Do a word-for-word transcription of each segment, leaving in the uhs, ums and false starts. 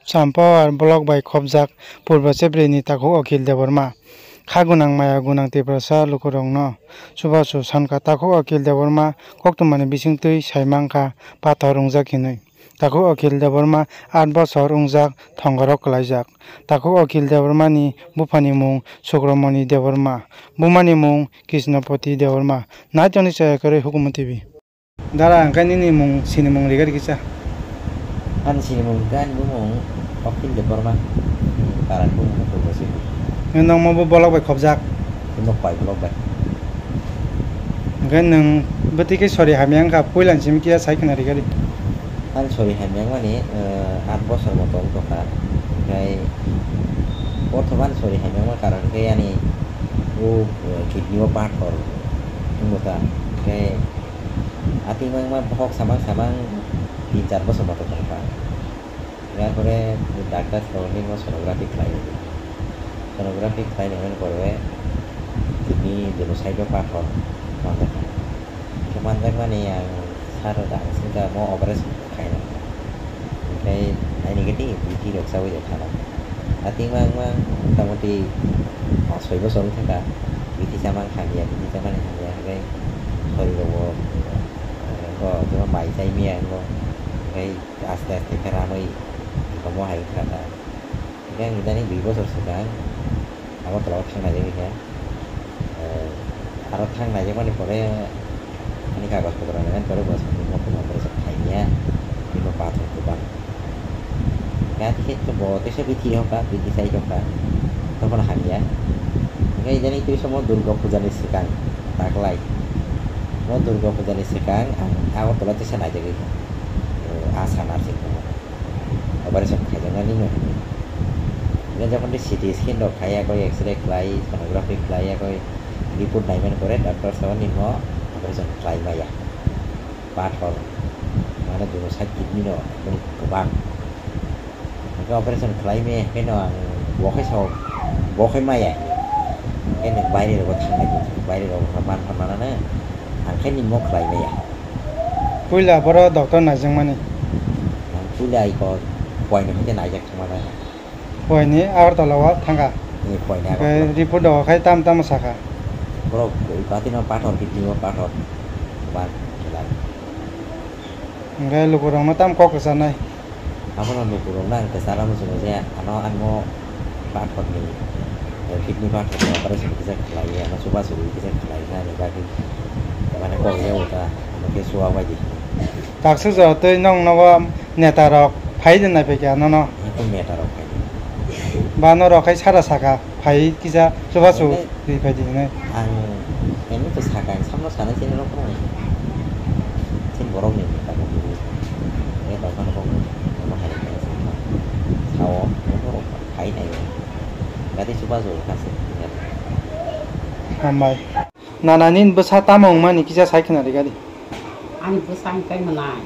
Sampawar block bai khopjak Purbo Chebri ni takhuk Akhil Debbarma kha gwnang maya gwnang Tiprasa lukurokno chubachu sankha. Takhuk Akhil Debbarma koktwmani bisingtwi sai mankha pathor wngjak hinwi. Takhuk Akhil Debbarma aat bosor wngjak thongarok kwlaijak. Takhuk Akhil Debbarma ni buphani mung Sukramoni Debbarma, bumani mung Krishnapati Debbarma. Naitoni chaya kwrwi Hukumu T V. Dara, hwnkhe nini mung, sinimung riga rikisa? Ani sinimung hwnkhe ani bumung Akhil Debbarma. Para bumung Purbo Chebri. Nwng nokmo bo block bai khopjak? Nok bai block bai. Hwnkhe nwng bwtwi khe sori hamya wngkha, puila ni simi kiya sai khwna rikha di. Ani sori hamya wngmani, eh, aat bosor moto wng tongkha. Hwnkhe porthoma ani sori hamya wngma karon khe ani o, eh, kidney o pathor wngbo ta. Hwnkhe Atwima wngma bokhok samang samang tin char bosor moto tongkha. Yarpore doctor sabo hinwi sonography khlai rwdi. Sonography khlai rwmani pore tini dono side o pathor manjakha. Khe manjakmani ang sir rok ang swngkha omo operation khaina. Hwnkhe nainigedi bithi rok chaui rok thana. Atwima wngma motamoti pas soi bosor wngkha, bithi chamang hamya, bithi chamani hamya hwnkhe sori rogo, eh, wngkha, jemon bai chai miya wngkha, hwnkhe aste aste khe ramwi wngkha, omo hai wngkha da. Hwnkhe ang idani dui bosor swkang Agartala o thang naijagwi khe. Eh, aro thang naijakmani pore ani kagoj potro naimani pore bo sani mokol mokol se khaimya, imo pathor kwbang. Hwnkhe khe to bo teisa bithi hokha, bithi sai hokha, tokhono hamya. Hwnkhe idani twi somo Durga puja ni swkang taklai. Mo Durga puja ni swkang ang Agartala teisa naijagwi kha. Eh, Asha nursing home. Operation khaijaknani no hwnwi. Hwnkhe jokhon tei C T scan rok khaiya koi, X-ray khlai, sonography khlaiya koi, report naimani pore doctor sabo nini operation khlai maya. Pathor, mane duno side kidney no kwbang. Hwnkhe operation khlai maya hwnkhe no ang bo khai sao, bo khai maya. Hwnkhe nwng baire rogo thangnai, baire rogo man phan manano ang khe nini khlai maya. Puila boro doctor naijakmani. Ang puila iko puaino hwnkhe naijak thangmano. Puaini Agartala o thangkha. Ni puaini Hwnkhe Agartala. Report o khai tam tamo sakha. Borok iko atino pathor, kidney o pathor. Ba belai. Hwnkhe lukurokno tam kok kwcharnai. Abono lukurokno ang kwcharo muchungo je ano ano pathorni, eh, kidney pathorni operation kisa khlaiwi, ano chubachu kisa khlai nani bagwi, mane kok yago ta, ano khe chuwa bai di. Taksuk jora twi nong nogo neta rok phai de nai phaikha nono. Eko neta rok phai di. Ba norok khai sara sakha phai kisa chubachu. Ri phai di hinwi. Ang eno to sakha, ang samno sanai chini rok phano. Chini borok ni ta ko. E ba phano ko. Mo hai. Sao, mo phano phai nai. Gati chubachu kha se. Hambai. Nana nini bwsa tamo wngmani kisa sai khwna rikha di. Ani bwsa hwnkhe mwnai.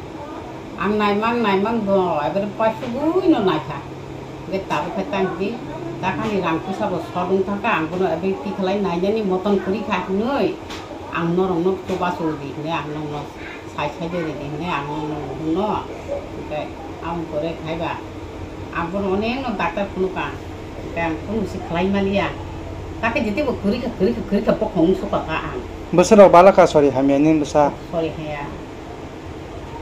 Ang naimang naimang bo, ebere paisugwino naikha. Hwnkhe tabukhe tangdi, dakhani rang puisa bo short wngthangkha, ang bono ebere tikhalai nainani motom kwrwikha hinwi, ang norokno chubachu di hinwi ang nokno sai sai de ridi hinwi ang nokno nuhurno. Hwnkhe aboni pore khaiba, ang bono onekno doctor phunukha. Hwnkhe ang kunu se khlai maliya. Takhe jete bo kwrwi kha, kwrwi kha, kwrwi kha, bokhong wng sukha kha ang. Bwsarok balo kha sori hamya nini bwsa? Sori haya.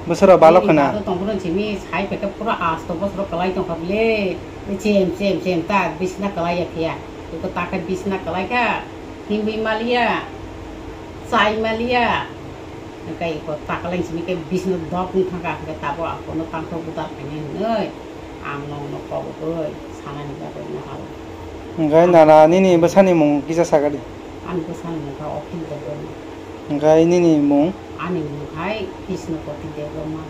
Bwsarok balo khna? Ado tongphuru simi sai phaikhe pura asto bosoro kwlai tongkha bile. Chem, chem, chem ta bisna kwlai ya phiya. Iko takhe bisna kwlai kha. Himwi maliya. Chai maliya. Hwnkhe iko takalaini simi khe bisna dok wng thangkha, hwnkhe tabuk ang bono tangthok budar khainai hwnwi ang nokno kobogwi sanani bagwi no hao. Hwnkhe nana nini bwsani mung kisa sakadi? Ani bwsani mung kha Akhil Debbarma. Hwnkhe nini mung? Ani mung khai Krishnapati Debbarma.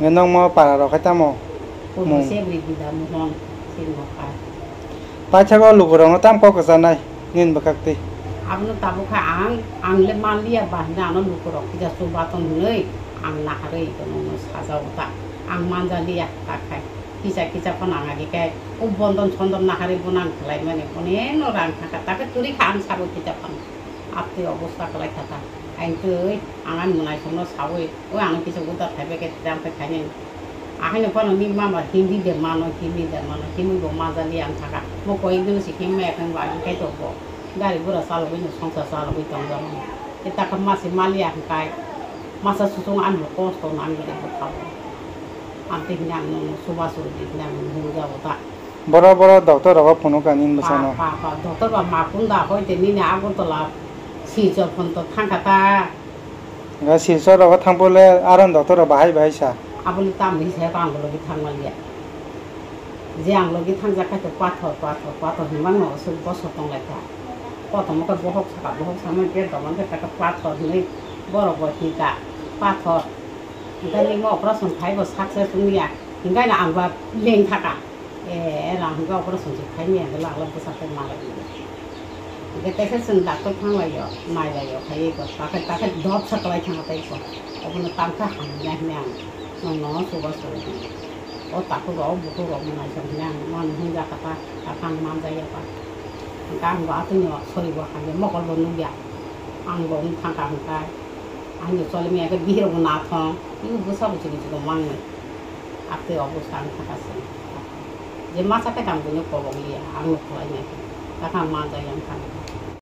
Hwnkhe nokmo para rok khai tamo? Purbo mung. Chebri Bida Mohon, chini nokha. Paithak o lukurokno tam kok kwcharnai nini bwkhaktwi? Abono tabuk kha ang, ang le manliya ba hinwi ano lukurok kisa chubatung hinwi ang naharwi bono sajao ta. Ang manjaliya ta khai. Kisa kisa phano ang agi khe o bondon sondon naharwi bono ang khlaimani oneno rang thangkha. Takhe kwrwi kha ang sabo kisa phano. Abtwi obosta kwlai kha ta. Ang twi ang ani mwnaisongno saui, o ano kisa uda thaibai khe jang khe khainai. Ahaino phano ni mama Hindi de mano, Hindi de mano, Hindi bo majali ang thaka. Mo koi dun si Hindi ma ekang ba ang kai to bo. Gari gura chalogwi no songsa chalogwi tong jamo. Eta ka masi mali ang kai. Masa susung ang bo kosto nang gede bo thabo. Ang te hinang no suba suri di hinang no hung jabo ta. Boro boro doctor rogo phunuk ani bwsano. Pa pa doctor ba makunda hoi te nini Agartala Silchar phon to thangkha ta. Ga Silchar rogo thangpole aron doctor rok bahai bahai sa. Aboni tam hisa ko ang logi thangmaliya. Je ang logi thangjak khai to pathor pathor pathor hinmano aswk bosor tonglaikha. Kotomo khe bohok saka bohok sama ke doman khe taka pathor hinwi borok bo hinka pathor. Hinka nini operation khai bo success wngya. Hinka na ang ba leng thaka. Eh, rang hwnkhe operation se khaimaya hwnkhe lak lak bwsa khe malai nini. Hwnkhe teisa chwng doctor thanglaio, nailaio, khai eko, takhe, takhe dopsa kwlai thangkha tei eko. Obono tamkhe hamya hwnwi ang nwngno chubachu rw hwnwi. O takhuk rok, o bukhuk rok mwnaisong hwnwi ang nwng hwnjakha ta, takhe ang manjakya ta. Hwnkhe ang bo atwino soribo hamya, mokolbo nukya. Ang bo wng thangkha hwnkhe, ani choli maya khe bihirokbo nathong, tei bwsa bo chukon chukon mangnai. Aktwi obo sa wng kha kaisa. Je masa khe tang buino kolok liya, ang nuk khlai nai khe. Takha manjak yang kha.